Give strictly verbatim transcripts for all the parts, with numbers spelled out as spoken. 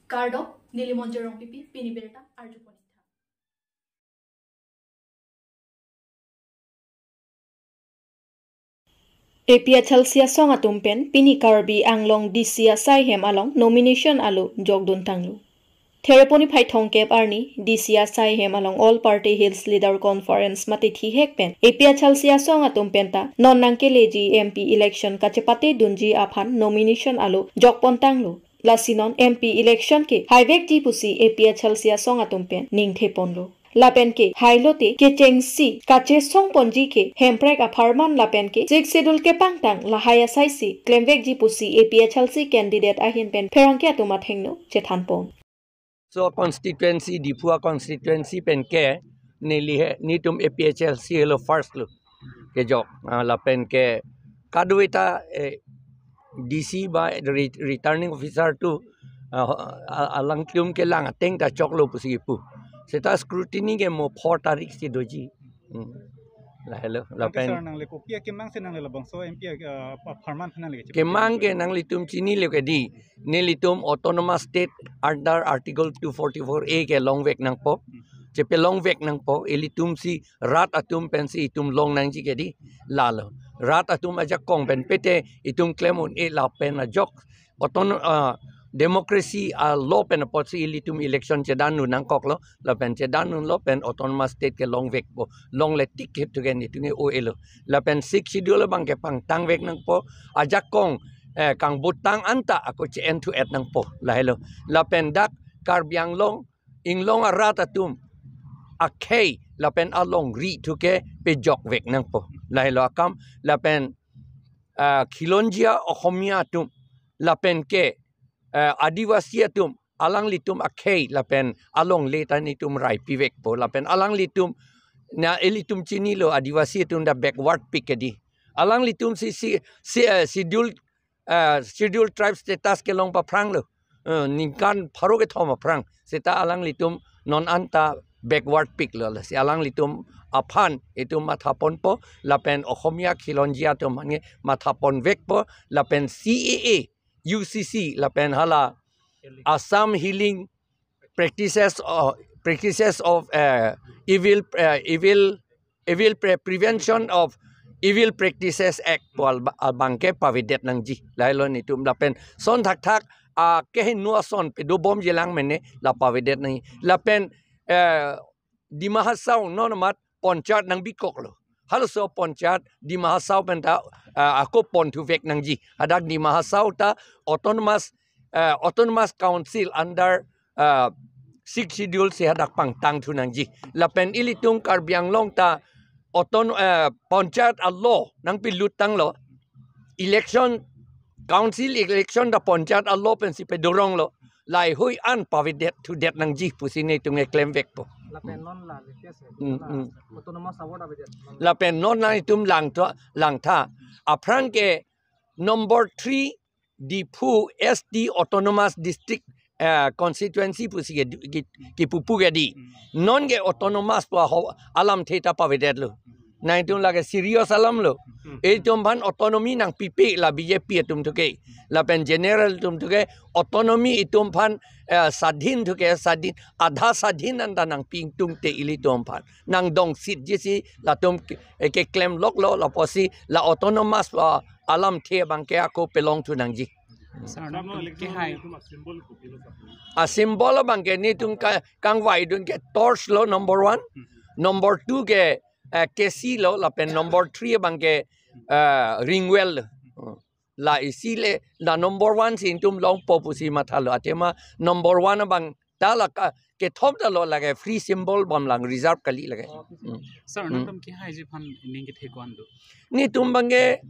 Kardom, neli Monjir Rongpipi, pini birta arjupon. A P H L C asong atum pen pini Karbi Anglong D C asai hem along nomination alo jokdun tanglo. Thereponi phai thongkep arni D C asai hem along All Party Hills Leader Conference mate thihek pen A P H L C asong atum pen ta non nangkeleji M P election kachepate dunji aphan nomination alo jokpon tanglo. Lasi non M P election ke haivekji pusi A P H L C asong atum pen ningtheponlo. Lapen ke hailote kechengsi kachesongponji ke Hemprek apharman lapen ke Sixth Schedule kepangtang lahai asaisi klemvekji pusi A P H L C candidate ahin pen pherangke atum athengno chethanpon. So constituency, Diphu a constituency pen ke neli he, netum A P H L C helo first lo kejok. Ah, lapen ke kadokave ta, eh, D C ba re-, returning officer atum, ah, a-, alangtum kelang ateng ta choklo pusi kipu. Seta scrutiny ke mo four tarik si doji. Hmm. Lahelo, Anke lapen sir, nangle kopi akemang si nangle labangso M P, ah, apharman nangle kechepate kemang ke nanglitum chinilo ke di. Nelitum autonomous state under Article two forty-four A ke longvek nangpo. Hmm. Chepelongvek nangpo, ilitum si rat atum pensi itum long nangji ke di. Lalo. Rat atum ajakong pen pete itum klem un-e lapen ajok. Auton-, ah, democracy a law pen apotsi ilitum election chedan un nangkoklo, lapen chedan unlo pen autonomous state ke longvekpo, longle tik hip thuken itum ke o-elo. Lapen Sixth Schedule abang ke pangtangvek nangpo, ajakong, eh, kangbutang anta ako che-en thu-et nangpo, lahelo. Lapen dak Karbi Anglong, inglong arat atum akhei lapen alongri thu ke pejokvek nangpo, lahelo akam. Lapen, ah, khilonjia Ohomia atum, lapen ke, ah, Adivasi atum, alanglitum akhei lapen alongle ta netum raipivekpo, lapen alanglitum, na ilitum chinilo Adivasi atum ta backward pik ke di. Alanglitum si, si, si, eh, schedule, eh, schedule tribe status kelong paphranglo. Eh, ningkan pharo kethom aphrang. Seta alanglitum non anta backward piklo. Lasi alanglitum aphan itum mathaponpo, lapen Ohomia khilonjia atum aphan ke mathaponvekpo, lapen C A A, U C C, lapen hala Assam Healing Practices of, Practices of, eh, Evil, eh, Evil, Evil Pre-, Prevention of Evil Practices Act pu al-, abang ke pavedet nangji. Lahelo netum lapen son thakthak, ah, kehingno ason pedobomji lang mene la pavedet nangji. Lapen, eh, Dima Hasao non amat ponchayat nangbikoklo. Halaso ponchayat Dima Hasao pen ta, ah, ako pon thuvek nangji. Hadak Dima Hasao ta autonomous, ah, autonomous council under, ah, Sixth Schedule si hadak pangtang thu nangji. Lapen ilitum Karbi Anglong ta auton-, ah, ponchayat a law nangpilut tanglo. Election, council election ta ponchayat a law pensi pedoronglo. Laheihui an pavedet thudet nangji pusi netum ke klemvekpo. Lapen non la latest, hmm, na, hmm, autonomous award avedet. Lapen non nangtum langtha, langtha. Aphrang ke number three Diphu S T Autonomous District, eh, constituency pusi ke di, ki, kipupu ke di. Hmm. Non ke autonomous pu ho alamthe ta pavedetlo. Nangtum lake serious alamlo. Hmm. Itum aphan autonomy nangpipe la B J P atum thu ke. Lapen general atum thu ke autonomy itum aphan, eh, sadhin thu ke, sadhin, adha sadhin anta nangpi ingtungte ilitum aphan. Nangdong sitji si latum ke, eh, keklem loklo, lapusi la autonomous, ah, alamthe abang ke ako pelong thu nangji. Sir, nangtum kehai. A symbol abang ke netum ka, kangvaidun ke torch lo number one. Number two ke, eh, kesi lo, lapen number three abang ke, eh, ring well. La isi le, la number one si itum longpo pusi mathalo. Athema number one abang ta la ka, kethom ta lo lake free symbol bom lang reserve kali lake. Oh, hmm. Sir, hmm, nangtum kehaiji aphan ning kethe ko-an do? Netum abang ke,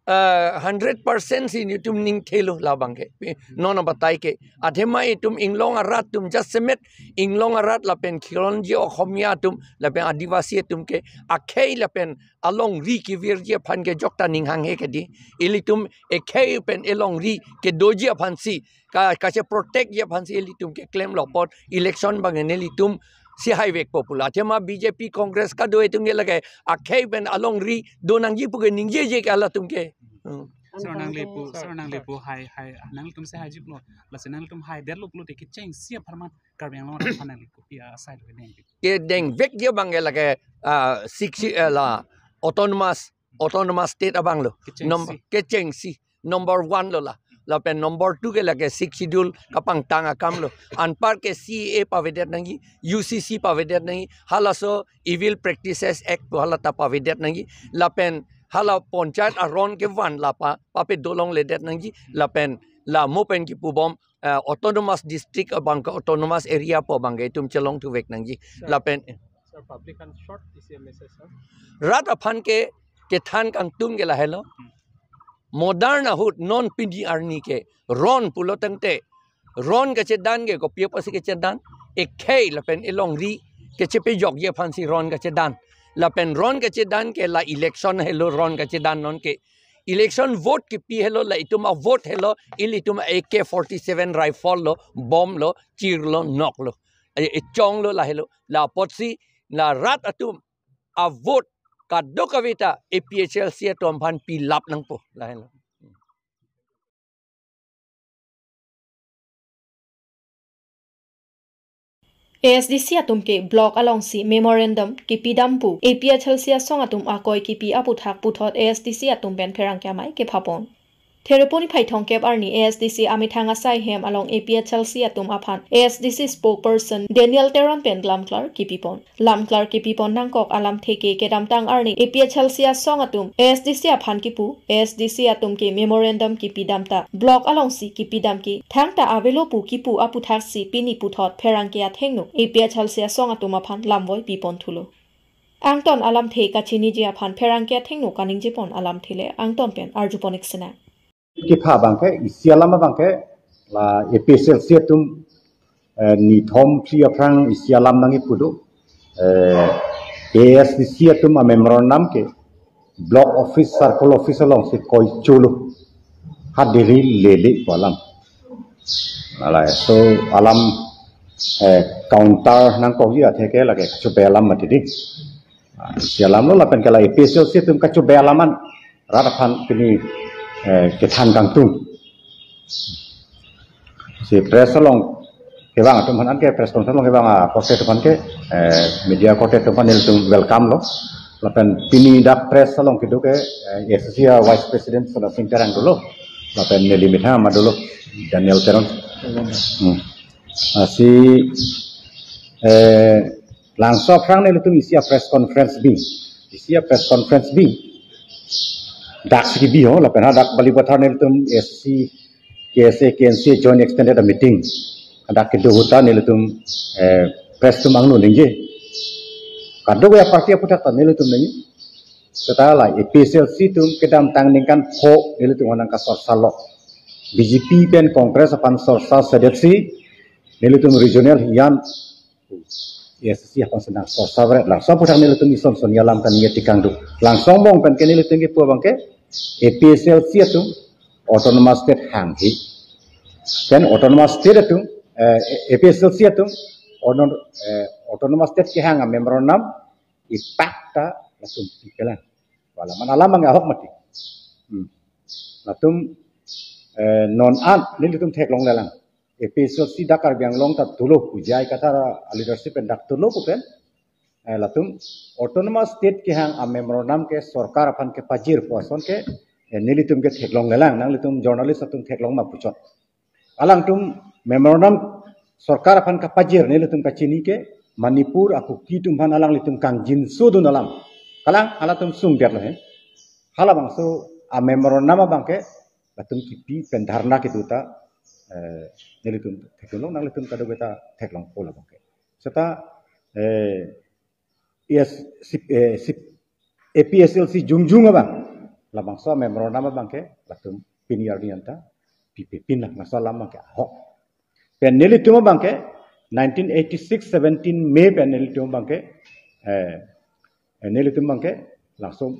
eh, hundred percent si netum ningthelo labang ke. Non abatai ke. Athema itum inglong arat atum jasemet inglong arat lapen khilonjia Ohomia atum lapen Adivasi atum ke akhei lapen alongri kevirji aphan ke jokta ning hanghe ke di. Ilitum ekhei pen elongri kedoji aphansi, ka, kacheprotectji aphansi ilitum keklemlo apot election abang nelitum si haivekpo pu la. Athema B J P Congress kadokave atum ke lake akhei pen alongri do nangji pu ke ningjeje ke halatum ke. Hmm. Sir, nangli pu, sir, nangli pu hai, hai, nangtum si hai jiplo, lasi nangtum hai detlo pulote kechengsi apharman Karbi Anglong aphan nangli kopi asai lo kedeng. Kedengvekji abang ke lake, ah, six, eh, la autonomous, autonomous state abang lo. Kechengsi. Nom-, kechengsi. Number one lo la. Lapen number two ke lake Sixth Schedule kapangtang akam lo. Anpar ke C A A pavedet nangji, U C C pavedet nangji, halaso Evil Practices Act pu hala ta pavedet nangji. Lapen hala panchayat aron kevan la pa, pape dolongledet nangji. Lapen la mo pen kipubom, eh, autonomous district abang ke autonomous area pu abang ke itum chelongthuvek nangji. Sir. Lapen, sir, public an short isi message, sir. Rat aphan ke kethan kangtung ke lahelo. Hmm. Modern ahut non pini arni ke ron pulo tangte, ron kachedan ke kopi apotsi kachedan, ekhei lapen elongri kachepejokji aphansi ron kachedan. Lapen ron kachedan ke la election helo ron kachedan non ke. Election vote kipi helo la itum avote helo, ilitum A K forty-seven rifle lo, bomb lo, chir lo, nok lo. E, echong lo lahelo. La apotsi, la rat atum avote kadokave ta A P H L C atum aphan pilap nangpo lahelo. A S D C atum ke block alongsi memorandum kipidam pu A P H L C asong atum akoi kipi aputhak puthot A S D C atum pen pherangke amei kephapon. Thereponi phai thomkep arni A S D C amethang asai hem along A P H L C atum aphan A S D C spokesperson Daniel Teron pen lamklar kipipon. Lamklar kipipon nangkok alamthe ke kedamtang arni A P H L C asong atum A S D C aphan kipu, A S D C atum ke memorandum kipidam ta block alongsi kipidam ke thangta avelo pu kipu aputhaksi pini puthot pherangke athengno A P H L C asong atum aphan lamvoi pipon thulo. Angton alamthe kachiniji aphan pherangke athengno kaningjepon alamthe le angton pen arjupon ik sinang. Kepha abang ke, isi alam abang ke, la A P H L C atum, eh, nithom phli aphrang isi alam nangkipu do, eh, A S D C atum amemorandum ke, block office, circle office alongsi koi cholo. Ha Delhi lele pu alam. Alai, so alam, eh, counter nangkokji athe ke lake kachobe alam mati di. Ah, isi alam lo lapen ke la A P H L C atum kachobe alam an rat aphan pini, eh, kethan kangtung. Si press along kevang atum aphan ke press conference along kevang akorte atum aphan ke, eh, media korte atum aphan nelitum welcome lo. Lapen pini dak press along kedo ke, eh, A S D C a Vice President Sona Sing Terang dolo. Lapen neli methang ama dolo Daniel Teron. Hmm. Ah, si, eh, Langso aphrang nelitum isi a press conference bi. Isi a press conference bi. Dak si kibi ho, lapen hadak Balipathar nelitum S C, K S A, K N C A joint extended a meeting. Hadak kedo ahut ta nelitum, eh, press atum angno ningje. Kadokave a party aputhak ta nelitum ningje. Seta la A P H L C atum kedamtang ningkan pho nelitum honang kasorsa lo. B J P pen Congress aphan sorsa sedetsi nelitum regional hiyan A S D C aphan senang sorsa bret. Langso aputhak nelitum ison son alam kan nge tikang do. Langso angbong pen ke nelitum kipu abang ke A P H L C atum autonomous state hanghe. Then autonomous state atum, eh, A P H L C atum auto-, eh, autonomous state kehang amemorandum ipak ta latum pipelang. Wala man alam abang ahok mati. Hmm. Latum, eh, non an nelitum theklonglelang. A P H L C dak Karbi Anglong ta dolo pu J I Kathar a leadership pen dak dolo pu pen, eh, latum autonomous state kehang amemorandum ke sorkar aphan kepajir pu ason ke, eh, nelitum ke theklonglelang, nanglitum journalist atum theklong ma puchot. Alangtum memorandum sorkar aphan kepajir nelitum kachini ke Manipur a Kuki atum aphan alanglitum kangjinso dun alam. Kalang halatum sungdet lo he. Halabangso amemorandum abang ke latum kipi pen dharna kedo ta, eh, nelitum theklong, nanglitum kadokave ta theklongpo labang ke. Seta, eh, yes, si, eh, si, A P H L C jongjong abang, labangso amemorandum abang ke latum pini arni anta pipepin lang, laso alam abang ke ahok. Pen nelitum abang ke nineteen eighty-six seventeen May pen nelitum abang ke, eh, eh, nelitum abang ke langsung,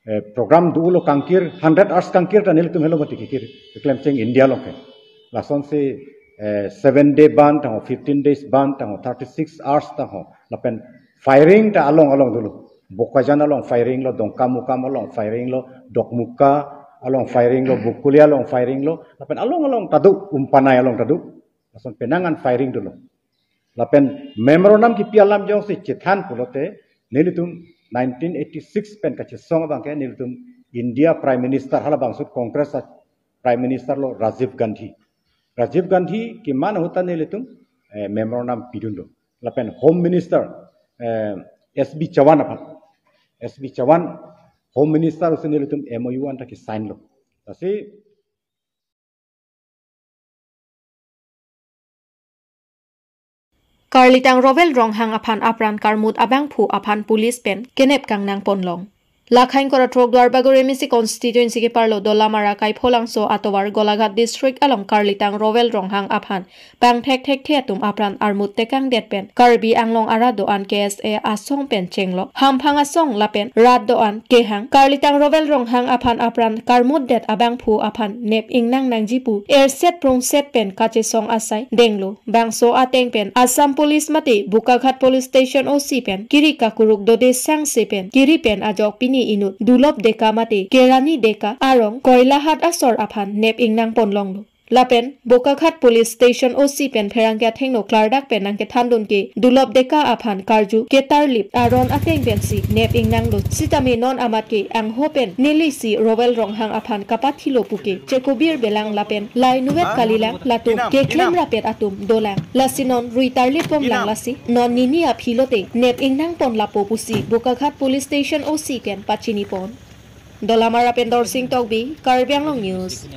eh, program dolo kangkir, hundred hours kangkir ta nelitum helo mati kikir, keklemcheng India along ke. Lasonsi, eh, seven day ban tangho, fifteen days ban tangho, thirty-six hours tangho. Lapen firing ta along along dolo. Bokajan along firing lo, Dongkamukam along firing lo, Dokmoka, along firing lo, Bokolia along firing lo, lapen along along ta do, Umpanai along ta do, lason penang an firing dolo. Lapen memorandum kipi alam jongsi chethan pulote, nelitum nineteen eighty-six pen kachesong abangke nelitum India Prime Minister, halabangso Congress a Prime Minister lo Rajiv Gandhi. Rajiv Gandhi keman ahut ta nelitum, eh, memorandum pidunlo. Lapen Home Minister, eh, S B Chauhan aphan. S B Chauhan Home Minister pusi nelitum M O U an ta ke-sign lo. Lasi Karlitang Rowel Ronghang aphan apran karmut abangphu aphan police pen kenep kangnang ponlong. Lakhain kora throk Duarbagori M A C constituency keparlo Dolamara Kaipholangso atovar Golaghat district along Karlitang Rowel Ronghang aphan pangthek thekthe atum apran armut tekangdet pen Karbi Anglong arat do-an K S A asong pen chenglok, hamphang asong lapen rat do-an kehang. Karlitang Rowel Ronghang aphan apran karmutdet abangphu aphan nep ingnang nangji pu erset prungset pen kachesong asai denglo. Bangso ateng pen Assam Police mate Bokakhat Police Station O C pen kiri kakuruk Dode Sangse pen kiri pen ajok pini inut Dulop Deka mate Kerani Deka arong Koilahat asor aphan nep ingnang ponlonglo. Lapen Bokakhat Police Station O C pen pherangke athengno klardak pen nangkethandun ke Dulop Deka aphan karju ketarlip aron ateng pensi nep ingnanglo, sitame non amat ke angho pen nelisi Rowel Ronghang aphan kapathilo puke chekobir belang lapen lai nuvet kalilang, latum keklem rapet atum dolang. Lasi non rui tarlip bomlang, lasi non nini aphi lote nep ingnang pon lapo pusi Bokakhat Police Station O C pen pachini pon. Dolamara pen Dorsing Tokbi, Karbi Anglong News.